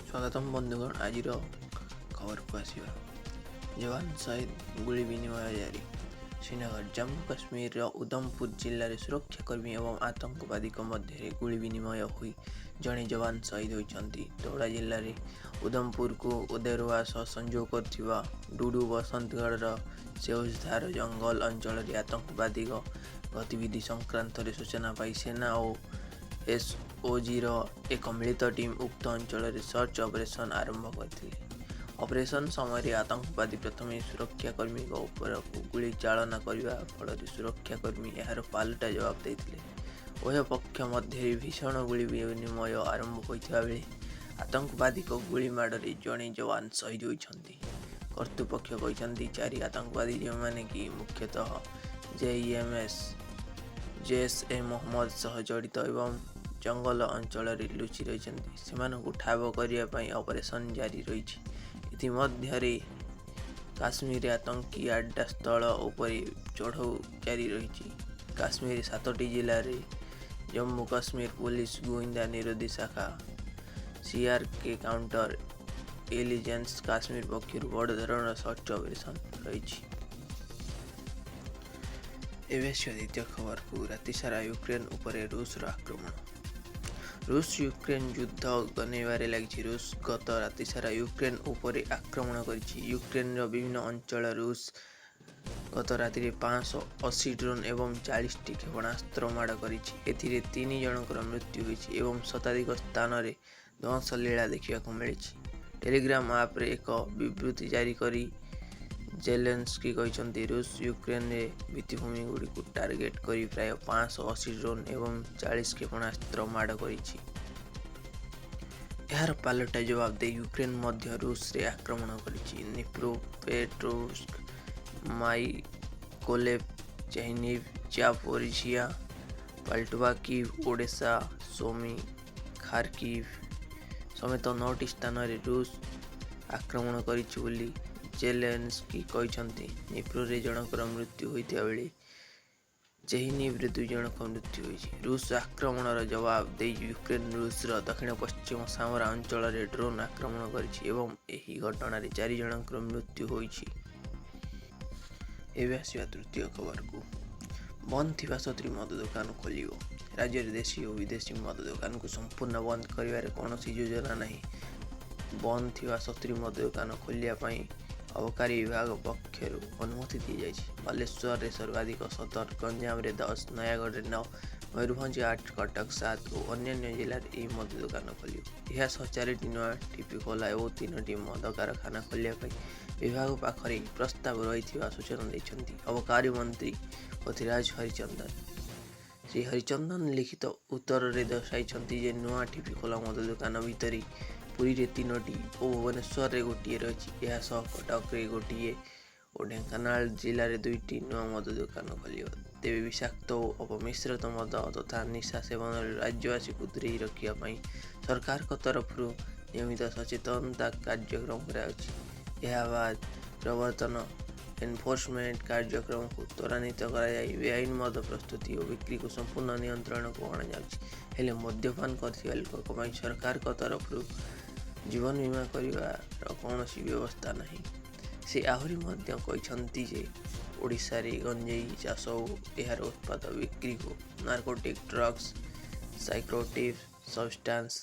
ସ୍ୱାଗତମ ବନ୍ଧୁଗଣ, ଆଜିର ଖବରକୁ ଆସିବା। ଯବାନ ସହିଦ, ଗୁଳି ବିନିମୟ ଜାରି। ଶ୍ରୀନଗର, ଜାମ୍ମୁ କାଶ୍ମୀରର ଉଧମପୁର ଜିଲ୍ଲାରେ ସୁରକ୍ଷାକର୍ମୀ ଏବଂ ଆତଙ୍କବାଦୀଙ୍କ ମଧ୍ୟରେ ଗୁଳି ବିନିମୟ ହୋଇ ଜଣେ ଯବାନ ସହିଦ ହୋଇଛନ୍ତି। ଦୋଡ଼ା ଜିଲ୍ଲାରେ ଉଧମପୁରକୁ ଉଦରୱା ସହ ସଂଯୋଗ କରୁଥିବା ଡୁଡୁ ବସନ୍ତଗଡ଼ର ସେଉଜଧାର ଜଙ୍ଗଲ ଅଞ୍ଚଳରେ ଆତଙ୍କବାଦୀଙ୍କ ଗତିବିଧି ସଂକ୍ରାନ୍ତରେ ସୂଚନା ପାଇ ସେନା ଓ ଏସ୍ଓଜିର ଏକ ମିଳିତ ଟିମ୍ ଉକ୍ତ ଅଞ୍ଚଳରେ ସର୍ଚ୍ଚ ଅପରେସନ୍ ଆରମ୍ଭ କରିଥିଲେ। ଅପରେସନ୍ ସମୟରେ ଆତଙ୍କବାଦୀ ପ୍ରଥମେ ସୁରକ୍ଷାକର୍ମୀଙ୍କ ଉପରକୁ ଗୁଳି ଚାଳନା କରିବା ଫଳରେ ସୁରକ୍ଷାକର୍ମୀ ଏହାର ପାଲଟା ଜବାବ ଦେଇଥିଲେ। ଉଭୟ ପକ୍ଷ ମଧ୍ୟରେ ଭୀଷଣ ଗୁଳି ବିନିମୟ ଆରମ୍ଭ ହୋଇଥିବା ବେଳେ ଆତଙ୍କବାଦୀଙ୍କ ଗୁଳିମାଡ଼ରେ ଜଣେ ଯବାନ ସହିଦ ହୋଇଛନ୍ତି। କର୍ତ୍ତୃପକ୍ଷ କହିଛନ୍ତି, ଚାରି ଆତଙ୍କବାଦୀ, ଯେଉଁମାନେ କି ମୁଖ୍ୟତଃ ଜେଇଏମ୍ଏସ୍ ଜୈଶ-ଏ-ମହମ୍ମଦ ସହ ଜଡ଼ିତ ଏବଂ ଜଙ୍ଗଲ ଅଞ୍ଚଳରେ ଲୁଚି ରହିଛନ୍ତି, ସେମାନଙ୍କୁ ଠାବ କରିବା ପାଇଁ ଅପରେସନ୍ ଜାରି ରହିଛି। ଇତିମଧ୍ୟରେ କାଶ୍ମୀରରେ ଆତଙ୍କୀ ଆଡ୍ଡାସ୍ଥଳ ଉପରେ ଚଢ଼ଉ ଜାରି ରହିଛି। କାଶ୍ମୀରରେ ସାତଟି ଜିଲ୍ଲାରେ ଜମ୍ମୁ କାଶ୍ମୀର ପୋଲିସ ଗୁଇନ୍ଦା ନିରୋଧୀ ଶାଖା ସିଆର୍କେ କାଉଣ୍ଟର ଇଣ୍ଟେଲିଜେନ୍ସ କାଶ୍ମୀର ପକ୍ଷରୁ ବଡ଼ ଧରଣର ସର୍ଚ୍ଚ ଅପରେସନ୍ ରହିଛି। ଏବେ ଆସିବା ଦ୍ୱିତୀୟ ଖବରକୁ। ରାତିସାରା ୟୁକ୍ରେନ୍ ଉପରେ ରୁଷର ଆକ୍ରମଣ। ରୁଷ ୟୁକ୍ରେନ୍ ଯୁଦ୍ଧ ଘନେଇବାରେ ଲାଗିଛି। ରୁଷ ଗତ ରାତିସାରା ୟୁକ୍ରେନ୍ ଉପରେ ଆକ୍ରମଣ କରିଛି। ୟୁକ୍ରେନ୍ର ବିଭିନ୍ନ ଅଞ୍ଚଳ ରୁଷ ଗତ ରାତିରେ 580 ଡ୍ରୋନ୍ ଏବଂ 40ଟି କ୍ଷେପଣାସ୍ତ୍ର ମାଡ଼ କରିଛି। ଏଥିରେ ତିନି ଜଣଙ୍କର ମୃତ୍ୟୁ ହୋଇଛି ଏବଂ ଶତାଧିକ ସ୍ଥାନରେ ଧ୍ୱଂସଲୀଳା ଦେଖିବାକୁ ମିଳିଛି। ଟେଲିଗ୍ରାମ ଆପ୍‌ରେ ଏକ ବିବୃତି ଜାରି କରି ଜେଲେନ୍ସ୍କି କହିଛନ୍ତି, ରୁଷ ୟୁକ୍ରେନ୍ର ଭିତ୍ତିଭୂମିଗୁଡ଼ିକୁ ଟାର୍ଗେଟ କରି ପ୍ରାୟ 580 ଡ୍ରୋନ୍ ଏବଂ 40 କ୍ଷେପଣାସ୍ତ୍ର ମାଡ଼ କରିଛି। ଏହାର ପାଲଟା ଜବାବ ଦେଇ ୟୁକ୍ରେନ୍ ମଧ୍ୟ ରୁଷରେ ଆକ୍ରମଣ କରିଛି। ନିପ୍ରୋପେଟ୍ରୋଭ୍ସ୍କ, ମାଇକୋଲେଭ୍, Chernihiv, ଜାପୋରିଝିଆ, ପାଲ୍ଟାଭା, Kyiv, Odesa, Sumi, Kharkiv ସମେତ ନଅଟି ସ୍ଥାନରେ ରୁଷ ଆକ୍ରମଣ କରିଛି ବୋଲି ଜେଲେନ୍ସ୍କି କହିଛନ୍ତି। ନିପ୍ରୋରେ ଜଣଙ୍କର ମୃତ୍ୟୁ ହୋଇଥିବା ବେଳେ ଚେର୍ନିହିଭ୍‌ରେ ଦୁଇ ଜଣଙ୍କ ମୃତ୍ୟୁ ହୋଇଛି। ରୁଷ ଆକ୍ରମଣର ଜବାବ ଦେଇ ୟୁକ୍ରେନ୍ ରୁଷର ଦକ୍ଷିଣ-ପଶ୍ଚିମ ସାମରା ଅଞ୍ଚଳରେ ଡ୍ରୋନ୍ ଆକ୍ରମଣ କରିଛି ଏବଂ ଏହି ଘଟଣାରେ ଚାରି ଜଣଙ୍କର ମୃତ୍ୟୁ ହୋଇଛି। ଏବେ ଆସିବା ତୃତୀୟ ଖବରକୁ। ବନ୍ଦ ଥିବା 70 ମଦ ଦୋକାନ ଖୋଲିବ। ରାଜ୍ୟରେ ଦେଶୀ ଓ ବିଦେଶୀ ମଦ ଦୋକାନକୁ ସମ୍ପୂର୍ଣ୍ଣ ବନ୍ଦ କରିବାର କୌଣସି ଯୋଜନା ନାହିଁ। ବନ୍ଦ ଥିବା 70 ମଦ ଦୋକାନ ଖୋଲିବା ପାଇଁ ଅବକାରୀ ବିଭାଗ ପକ୍ଷରୁ ଅନୁମତି ଦିଆଯାଇଛି। ବାଲେଶ୍ୱରରେ ସର୍ବାଧିକ 17, ଗଞ୍ଜାମରେ 10, ନୟାଗଡ଼ରେ 9, ମୟୂରଭଞ୍ଜ 8, କଟକ 7 ଓ ଅନ୍ୟାନ୍ୟ ଜିଲ୍ଲାରେ ଏହି ମଦ ଦୋକାନ ଖୋଲିବ। ଏହାସହ ଚାରିଟି ନୂଆ ଠିପିଖୋଲା ଓ ତିନୋଟି ମଦ କାରଖାନା ଖୋଲିବା ପାଇଁ ବିଭାଗ ପାଖରେ ପ୍ରସ୍ତାବ ରହିଥିବା ସୂଚନା ଦେଇଛନ୍ତି ଅବକାରୀ ମନ୍ତ୍ରୀ ପୃଥ୍ୱୀରାଜ ହରିଚନ୍ଦନ। ଶ୍ରୀ ହରିଚନ୍ଦନ ଲିଖିତ ଉତ୍ତରରେ ଦର୍ଶାଇଛନ୍ତି ଯେ, ନୂଆ ଠିପିଖୋଲା ମଦ ଦୋକାନ ଭିତରେ ପୁରୀରେ ତିନୋଟି ଓ ଭୁବନେଶ୍ୱରରେ ଗୋଟିଏ ରହିଛି। ଏହାସହ କଟକରେ ଗୋଟିଏ ଓ ଢେଙ୍କାନାଳ ଜିଲ୍ଲାରେ ଦୁଇଟି ନୂଆ ମଦ ଦୋକାନ ଖୋଲିବ। ତେବେ ବିଷାକ୍ତ ଓ ଅପମିଶ୍ରିତ ମଦ ତଥା ନିଶା ସେବନରୁ ରାଜ୍ୟବାସୀଙ୍କୁ ଦୂରେଇ ରଖିବା ପାଇଁ ସରକାରଙ୍କ ତରଫରୁ ନିୟମିତ ସଚେତନତା କାର୍ଯ୍ୟକ୍ରମ କରାଯାଉଛି। ଏହାବାଦ୍ ପ୍ରବର୍ତ୍ତନ ଏନଫୋର୍ସମେଣ୍ଟ କାର୍ଯ୍ୟକ୍ରମକୁ ତ୍ୱରାନ୍ୱିତ କରାଯାଇ ବେଆଇନ ମଦ ପ୍ରସ୍ତୁତି ଓ ବିକ୍ରିକୁ ସମ୍ପୂର୍ଣ୍ଣ ନିୟନ୍ତ୍ରଣକୁ ଅଣାଯାଉଛି। ହେଲେ ମଦ୍ୟପାନ କରୁଥିବା ଲୋକଙ୍କ ପାଇଁ ସରକାରଙ୍କ ତରଫରୁ ଜୀବନ ବୀମା କରିବାର କୌଣସି ବ୍ୟବସ୍ଥା ନାହିଁ। ସେ ଆହୁରି ମଧ୍ୟ କହିଛନ୍ତି ଯେ, ଓଡ଼ିଶାରେ ଗଞ୍ଜେଇ ଚାଷ ଓ ଏହାର ଉତ୍ପାଦ ବିକ୍ରିକୁ ନାର୍କୋଟିକ୍ ଡ୍ରଗ୍ସ ସାଇକୋଟ୍ରୋପିକ୍ ସବଷ୍ଟାନ୍ସ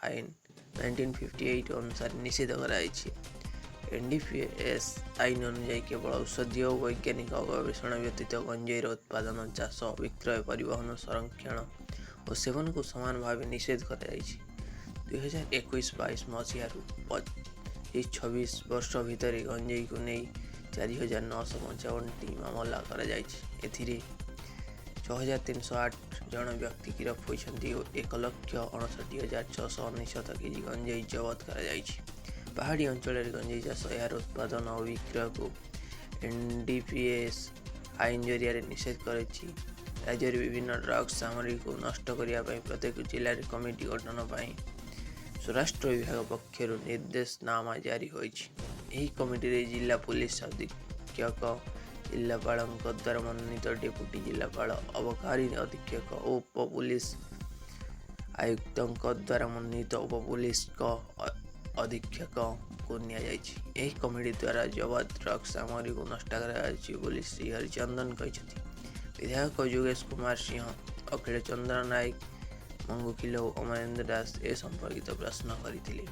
ଆଇନ, 1958 ଅନୁସାରେ ନିଷେଧ କରାଯାଇଛି। ଏନ୍ଡିପିଏସ୍ ଆଇନ ଅନୁଯାୟୀ କେବଳ ଔଷଧୀୟ ଓ ବୈଜ୍ଞାନିକ ଗବେଷଣା ବ୍ୟତୀତ ଗଞ୍ଜେଇର ଉତ୍ପାଦନ, ଚାଷ, ବିକ୍ରୟ, ପରିବହନ, ସଂରକ୍ଷଣ ଓ ସେବନକୁ ସମାନ ଭାବେ ନିଷେଧ କରାଯାଇଛି। 2021-22 ମସିହାରୁ 25-26 ବର୍ଷ ଭିତରେ ଗଞ୍ଜେଇକୁ ନେଇ 4955ଟି ମାମଲା କରାଯାଇଛି। ଏଥିରେ 6308 ଜଣ ବ୍ୟକ୍ତି ଗିରଫ ହୋଇଛନ୍ତି ଓ 1,59,699 କେଜି ଗଞ୍ଜେଇ ଜବତ କରାଯାଇଛି। ପାହାଡ଼ି ଅଞ୍ଚଳରେ ଗଞ୍ଜେଇ ଚାଷ, ଏହାର ଉତ୍ପାଦନ ଓ ବିକ୍ରୟକୁ ଏନ୍ଡିପିଏସ୍ ଆଇନ ଜରିଆରେ ନିଷେଧ କରିଛି। ରାଜ୍ୟରେ ବିଭିନ୍ନ ଡ୍ରଗ୍ସ ସାମଗ୍ରୀକୁ ନଷ୍ଟ କରିବା ପାଇଁ ପ୍ରତ୍ୟେକ ଜିଲ୍ଲାରେ କମିଟି ଗଠନ ପାଇଁ ସ୍ୱରାଷ୍ଟ୍ର ବିଭାଗ ପକ୍ଷରୁ ନିର୍ଦ୍ଦେଶନାମା ଜାରି ହୋଇଛି। ଏହି କମିଟିରେ ଜିଲ୍ଲା ପୋଲିସ ଅଧୀକ୍ଷକ, ଜିଲ୍ଲାପାଳଙ୍କ ଦ୍ୱାରା ମନୋନୀତ ଡେପୁଟି ଜିଲ୍ଲାପାଳ, ଅବକାରୀ ଅଧୀକ୍ଷକ ଓ ଉପ ପୋଲିସ ଆୟୁକ୍ତଙ୍କ ଦ୍ୱାରା ମନୋନୀତ ଉପ ପୋଲିସ ଅଧୀକ୍ଷକଙ୍କୁ ନିଆଯାଇଛି। ଏହି କମିଟି ଦ୍ୱାରା ଜବତ ଡ୍ରଗ୍ସ ସାମଗ୍ରୀକୁ ନଷ୍ଟ କରାଯାଇଛି ବୋଲି ଶ୍ରୀ ହରିଚନ୍ଦନ କହିଛନ୍ତି। ବିଧାୟକ ଯୋଗେଶ କୁମାର ସିଂହ, ଅଖିଳ ଚନ୍ଦ୍ର ନାୟକ, ମଙ୍ଗୁ ଖିଲ ଓ ଅମରେନ୍ଦ୍ର ଦାସ ଏ ସମ୍ପର୍କିତ ପ୍ରଶ୍ନ କରିଥିଲେ।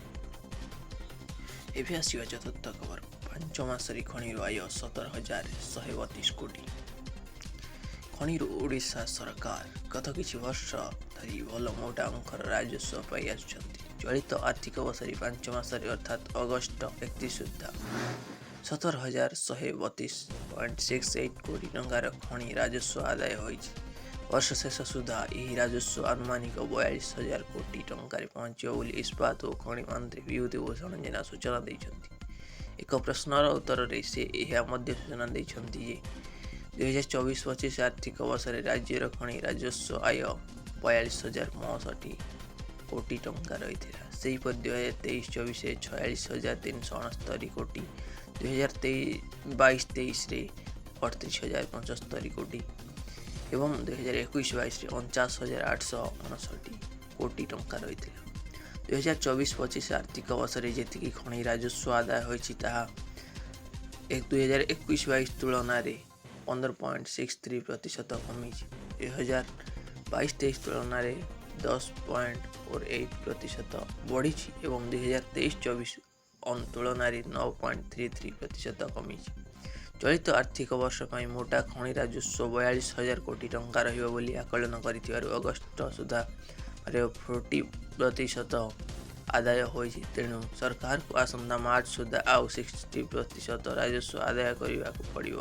ଏବେ ଆସିବା ଚତୁର୍ଥ ଖବର। 5 ମାସରେ ଖଣିରୁ ଆୟ 17,132 କୋଟି। ଖଣିରୁ ଓଡ଼ିଶା ସରକାର ଗତ କିଛି ବର୍ଷ ଧରି ଭଲ ମୋଟା ଅଙ୍କର ରାଜସ୍ୱ ପାଇ ଆସୁଛନ୍ତି। ଚଳିତ ଆର୍ଥିକ ବର୍ଷରେ 5 ମାସରେ ଅର୍ଥାତ୍ ଅଗଷ୍ଟ 31 ସୁଦ୍ଧା 17,132.68 କୋଟି ଟଙ୍କାର ଖଣି ରାଜସ୍ୱ ଆଦାୟ ହୋଇଛି। ବର୍ଷ ଶେଷ ସୁଦ୍ଧା ଏହି ରାଜସ୍ୱ ଆନୁମାନିକ 42 ହଜାର କୋଟି ଟଙ୍କାରେ ପହଞ୍ଚିବ ବୋଲି ଇସ୍ପାତ ଓ ଖଣି ମନ୍ତ୍ରୀ ବିଭୂତି ଭୂଷଣ ଜେନା ସୂଚନା ଦେଇଛନ୍ତି। ଏକ ପ୍ରଶ୍ନର ଉତ୍ତରରେ ସେ ଏହା ମଧ୍ୟ ସୂଚନା ଦେଇଛନ୍ତି ଯେ, 2024-25 ଆର୍ଥିକ ବର୍ଷରେ ରାଜ୍ୟର ଖଣି ରାଜସ୍ୱ ଆୟ 42,065 କୋଟି ଟଙ୍କା ରହିଥିଲା। ସେହିପରି 2023-24ରେ 46,369 କୋଟି, 2022-23ରେ 38,075 କୋଟି ଏବଂ 2021-22ରେ 49,859 କୋଟି ଟଙ୍କା ରହିଥିଲା। 2024-25 ଆର୍ଥିକ ବର୍ଷରେ ଯେତିକି ଖଣି ରାଜସ୍ୱ ଆଦାୟ ହୋଇଛି, ତାହା 2021-22 ତୁଳନାରେ 15.63% କମିଛି। 2022-23 ତୁଳନାରେ 10.48% ବଢ଼ିଛି ଏବଂ 2023-24 ତୁଳନାରେ 9.33% କମିଛି। ଚଳିତ ଆର୍ଥିକ ବର୍ଷ ପାଇଁ ମୋଟା ଖଣି ରାଜସ୍ୱ 42 ହଜାର କୋଟି ଟଙ୍କା ରହିବ ବୋଲି ଆକଳନ କରିଥିବାରୁ ଅଗଷ୍ଟ ସୁଦ୍ଧା ପ୍ରାୟ 40% ଆଦାୟ ହୋଇଛି। ତେଣୁ ସରକାରକୁ ଆସନ୍ତା ମାର୍ଚ୍ଚ ସୁଦ୍ଧା ଆଉ 60% ରାଜସ୍ୱ ଆଦାୟ କରିବାକୁ ପଡ଼ିବ।